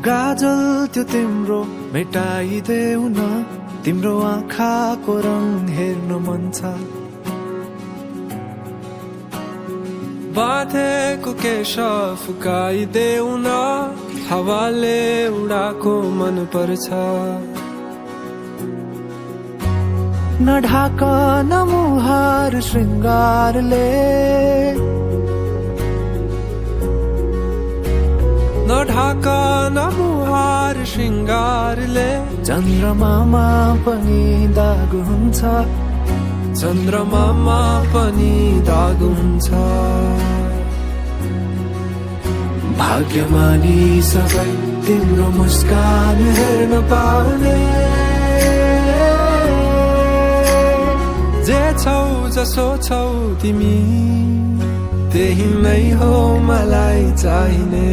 गाजल त्यो तिम्रो मेटाइदेऊ न, तिम्रो आँखाको रङ हेर्नु मन छ। बाँधेको केश फुकाइदेऊ न, हावाले उडाको मन पर्छ। न ढाक न मुहार श्रृङ्गारले, न ढाक न मुहार श्रृङ्गारले, चन्द्रमामा पनि दाग हुन्छ, चन्द्रमामा पनि दाग हुन्छ। भाग्यमानी सबै तिम्रो मुस्कान हेर्न पाउने, जे छौ जसो छौ तिमी त्यही नै हो मलाई चाहिने।